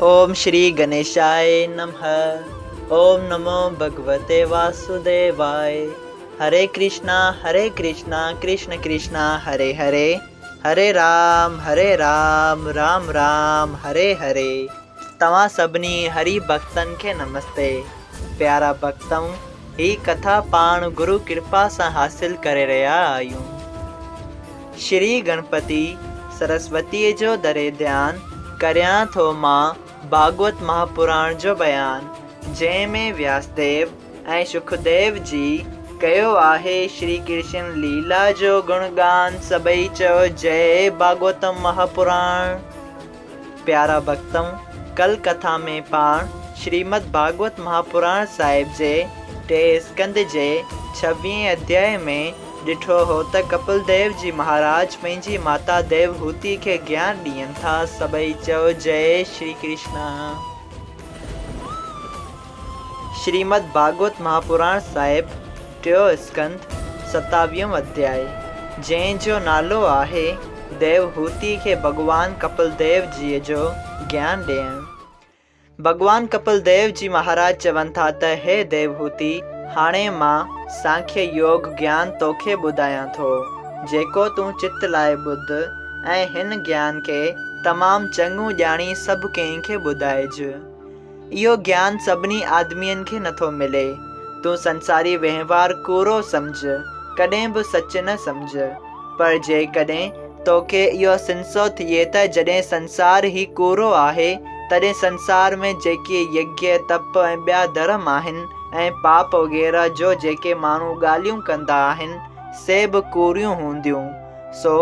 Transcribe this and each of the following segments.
اوم شري گنيشاء نمه اوم نمو ڀڳوتي واسوديواء هري ڪرشنا هري ڪرشنا ڪرشن ڪرشنا هري هري هري رام هري رام رام رام هري هري توهان سڀني هري ڀڳتن کي نمستي پيارا ڀڳتؤ هي ڪٿا پاڻ گرو ڪرپا سان حاصل ڪري رهيا آهيون. شري گڻپتي سرسوتيء جو دري ڌيان ڪريان ٿو مان ڀاڳوت مهاپراڻ جو بيان جنهن ۾ وياسديو ۽ شڪديو جي ڪيو آهي شري ڪرشن ليلا جو گڻ گان سڀئي چئو جئي ڀاڳوتم مهاپراڻ. پيارا ڀڳتؤ ڪل ڪٿا ۾ پاڻ شريمد ڀاڳوت مهاپراڻ صاحب جي ٽئين اسڪنڌ جي ڇويهين اڌيائي ۾ ڏٺو هو ته ڪپل ديو جي مهاراج پنهنجي ماتا ديوهوتي کي گيان ڏين ٿا سڀئي چئو جئي شري ڪرشنا. شريمد ڀاڳوت مهاپراڻ صاحب ٽيون اسڪنڌ ستاويهون اڌيائي جنهن جو نالو آهي ديوهوتي کي ڀڳوان ڪپل ديو جيء جو گيان ڏيڻ. ڀڳوان ڪپل ديو جي مهاراج چون ٿا ته هي ديوهوتي! هاڻي مان سانکيه يوگ گيان توکي ٻڌايان ٿو، جيڪو تون چت لائي ٻڌ ۽ هن گيان کي تمام چڱو ڄاڻي سڀ ڪنهن کي ٻڌائج. اهو گيان سڀني آدمين کي نٿو ملي. تون سنساري وهنوار ڪوڙو سمجهه، ڪڏهن به سچ نه سمجهه. پر جيڪڏهن توکي اهو سنسو ٿئي ته جڏهن سنسار ئي ڪوڙو آهي، تڏهن سنسار ۾ جيڪي يگيه، تپ ۽ ٻيا ڌرم آهن ۽ پاپ وغيره جو جيڪي ماڻهو ڳالهيون ڪندا آهن، سي به ڪوڙيون هونديون. سو،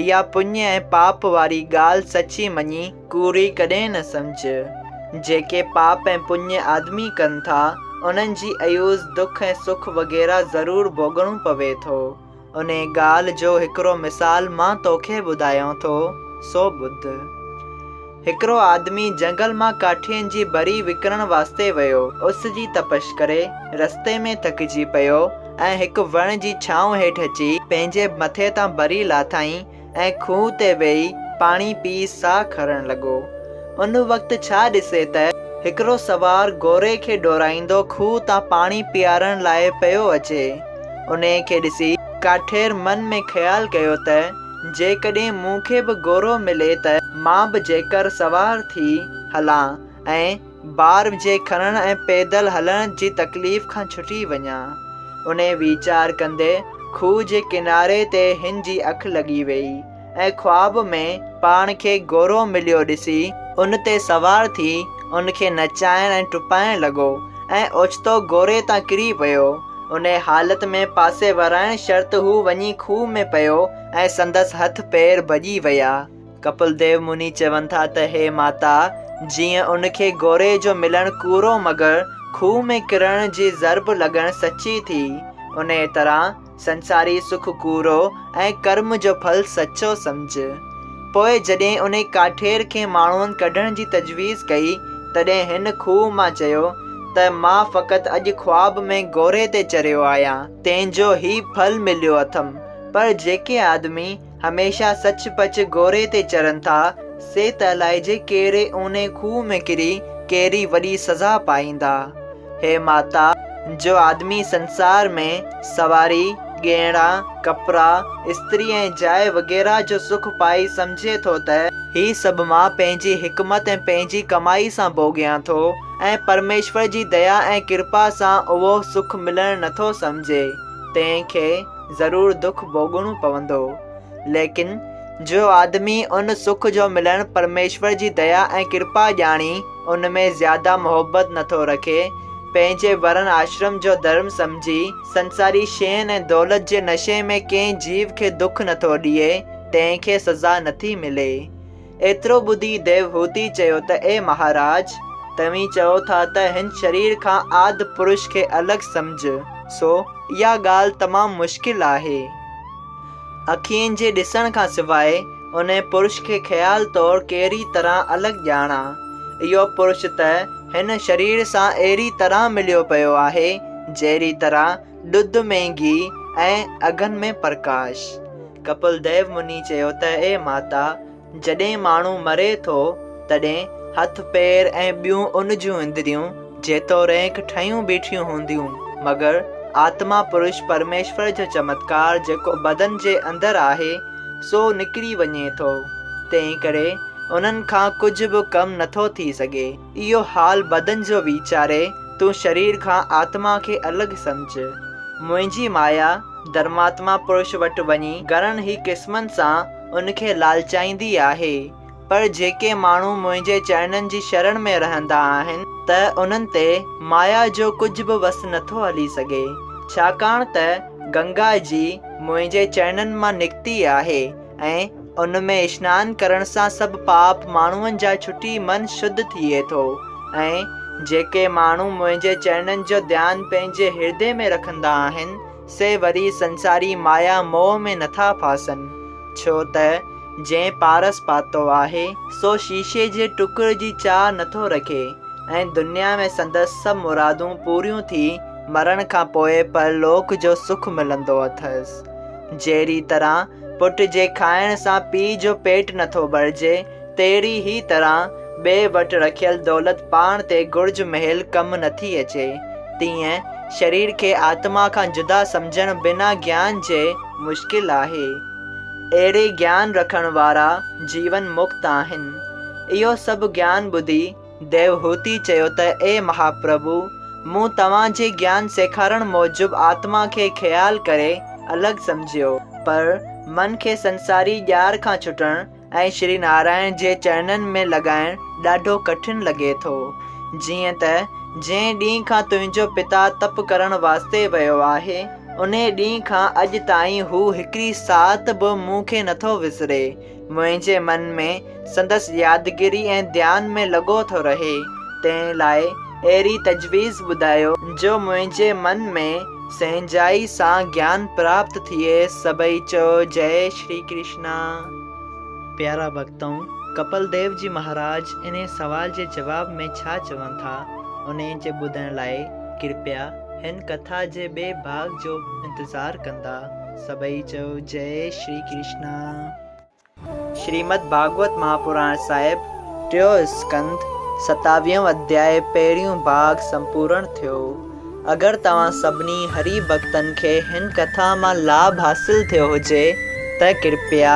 اها پڃ ۽ پاپ واري ڳالهه سچي مڃي ڪوڙي ڪڏهن نه سمجهه. جيڪي پاپ ۽ پڃ آدمي ڪن ٿا، انهن جي عيوض دک ۽ سک وغيره ضرور ڀوڳڻو پوي ٿو. انهيء ڳالهه جو هڪڙو مثال مان توکي ٻڌايان ٿو، سو ٻڌ. هڪڙو آدمي جهنگل مان ڪاٺين جي ٻري وڪڻڻ واسطي ويو. اس جي تپش ڪري رستي ۾ ٿڪجي پيو ۽ هڪ وڻ جي ڇانو هيٺ اچي پنهنجي مٿي تان ٻري لاٿائين ۽ کوهه تي ويهي پاڻي پي ساهه کڻڻ لڳو. ان وقت ڇا ڏسي ته هڪڙو سوار گوري کي ڊوڙائيندو کوهه تان پاڻي پيارڻ لاء پيو اچي. انهيء کي ڏسي ڪاٺير من ۾ خيال ڪيو ته جيڪڏهن مون کي به گورو ملي ته مان به جيڪر سوار ٿي هلان ۽ بار جي کڻڻ ۽ پيدل هلڻ جي تڪليف کان ڇٽي وڃان. انهيء ويچار ڪندي کوهه جي ڪناري تي هن جي اک لڳي ويئي ۽ خواب ۾ پاڻ کي گورو مليو ڏسي، ان تي سوار ٿي ان کي نچائڻ ۽ ٽپائڻ لڳو ۽ اوچتو گوري تان ڪري پيو. انهيء حالت ۾ پاسي ورائڻ شرط هو وڃي کوهه ۾ پيو ۽ سندس هٿ پير ڀڄي ويا. ڪپل ديو مني چون ٿا ته هي ماتا! جيئن ان کي گوري جو ملڻ ڪوڙو مگر کوهه ۾ ڪرڻ جي ضرب لڳڻ سچي ٿي، انهيء طرح سنساري سک ڪوڙو ۽ ڪرم جو ڦل سچو سمجهه. پوء جڏهن انهي ڪاٺير کي ماڻهن ڪڍڻ جي تجويز ڪئي، تڏهن هن کوهه مان چيو ته مان فقط اڄ خواب ۾ گوري تي چريو آهيان، تنهن جو هي ڦل مليو اٿم، پر جيڪي آدمي هميشه سچ پچ گوري تي چرن ٿا، سي ته الائجي ڪهڙي اونهي کوهه ۾ ڪري ڪهڙي وڏي سزا پائيندا. هي ماتا! جو آدمي سنسار ۾ سواري، ڳهڻا، ڪپڙا، استري ۽ جاء وغيره جو سک پائي سمجهي ٿو ته هي سڀ مان پنهنجي حڪمت ۽ پنهنجي ڪمائي سان ڀوڳيان ٿو ۽ پرميشور جي ديا ۽ ڪرپا سان اهو سک ملڻ نٿو سمجهي، تنهن کي ضرور دک ڀوڳڻو پوندو. ليڪن جو آدمي ان سک جو ملڻ پرميشور جي ديا ۽ ڪرپا ڄاڻي ان ۾ زياده محبت نٿو رکي، پنهنجي ورڻ آشرم جو ڌرم سمجهي سنساري شين ۽ دولت جي نشي ۾ ڪنهن جيو کي دک نٿو ڏئي، تنهن کي سزا نٿي ملي. ايترو ٻڌي ديوهوتي چيو ته اي مهاراج! توهين چئو ٿا ته هن شرير کان آد پرش کي الڳ سمجهه، سو اها ڳالهه تمام مشڪل آهي. اکين جي ڏسڻ کان سواء انهي پرش کي خيال طور ڪهڙي طرح الڳ ڄاڻان؟ اهو پرش ته هن شرير سان اهڙي طرح مليو پيو آهي، جهڙي طرح ڏڌ ۾ گيهه ۽ اگن ۾ پرڪاش. ڪپل ديو مني چيو ته اي ماتا! جڏهن ماڻهو مري ٿو، تڏهن هٿ پير ۽ ٻيون ان جون اندريون جيتوڻيڪ ٺهيون بيٺيون هونديون، مگر آتما پرش پرميشور جو چمتڪار جيڪو بدن جي اندر آهي، سو نڪري وڃي ٿو، تنهنڪري انهن کان ڪجهه به ڪم نٿو ٿي سگهي. اهو حال بدن جو ويچاري تون شرير کان آتما کي الڳ سمجهه. منهنجي مايا ڌرماتما پرش وٽ وڃي گهڻن ئي قسمن سان ان کي لالچائيندي آهي، پر جيڪي ماڻهو منهنجي چرڻن جي شرڻ ۾ رهندا آهن ته انهن تي مايا جو ڪجهه به وس نٿو هلي سگهي، ڇاڪاڻ ته گنگا جي منهنجي چرڻن مان نڪتي آهي ۽ ان ۾ اشنان ڪرڻ سان سڀ پاپ ماڻهن جا ڇٽي من شڌ ٿئي ٿو ۽ جيڪي ماڻهو منهنجي چرڻن جو ڌيان پنهنجي هردي ۾ رکندا آهن، سي وري سنساري مايا موهه ۾ نٿا ڦاسن، ڇو ته جنهن پارس پاتو آهي، سو شيشي جي ٽڪر جي چاهه نٿو رکي ۽ دنيا ۾ سندس سڀ مرادون پوريون ٿي مرڻ کان پوء پرلوڪ جو سک ملندو اٿس. جهڙي طرح پٽ جي کائڻ سان پيء جو پيٽ نٿو ڀرجي، تهڙي ئي طرح ٻئي وٽ رکيل دولت پاڻ تي گهرج مهل ڪم نٿي اچي، تيئن شرير کي آتما کان جدا سمجهڻ بنا گيان جي مشڪل آهي. اهڙي گيان رکڻ وارا جيون مڪت آهن. اهو سڀ گيان ٻڌي ديوهوتي چيو ته اي مهاپرڀو! مون توهان جي گيان سيکارڻ موجب آتما کي خيال ڪري الڳ سمجهيو، پر من کي سنساري ڄار کان ڇٽڻ ۽ شري نارائڻ جي چرڻن ۾ لڳائڻ ڏاڍو ڪٺن لڳي ٿو. جيئن ته جنهن ڏينهن کان تنهنجو پتا تپ ڪرڻ واسطي ويو آهي، انهي ڏينهن کان اڄ تائين هو هڪڙي ساعت به مون کي نٿو وسري. منهنجي من ۾ سندس يادگيري ۽ ڌيان ۾ لڳو ٿو رهي، تنهن لاء اهڙي تجويز ٻڌايو، جو منهنجي من ۾ سهنجائي سان گيان پراپت ٿئي، سڀئي چئو جئي شري ڪرشنا. پيارا ڀڳتؤ! ڪپل ديو جي مهاراج انهي سوال جي جواب ۾ ڇا چون ٿا، انهي جي ٻڌڻ لاء ڪرپيا هن ڪٿا جي ٻئي ڀاڳ جو انتظار ڪندا. سڀئي چئو جئي شري ڪرشنا. شريمد ڀاڳوت مهاپراڻ صاحب، ٽيو اسڪنڌ، ستاويهون اڌياء پهريون ڀاڳ سمپورڻ ٿيو. اگر توهان سڀني هري ڀڳتن کي هن ڪٿا مان لاڀ حاصل ٿيو هجي ته ڪرپيا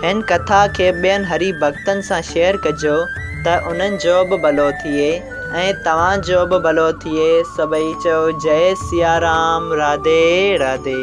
هن ڪٿا کي ٻين هري ڀڳتن سان شيئر ڪجو ته انهن جو به ڀلو ٿئي ۽ توهان جو به ڀلو ٿئي سڀئي چئو جئي سيارام راڌي راڌي.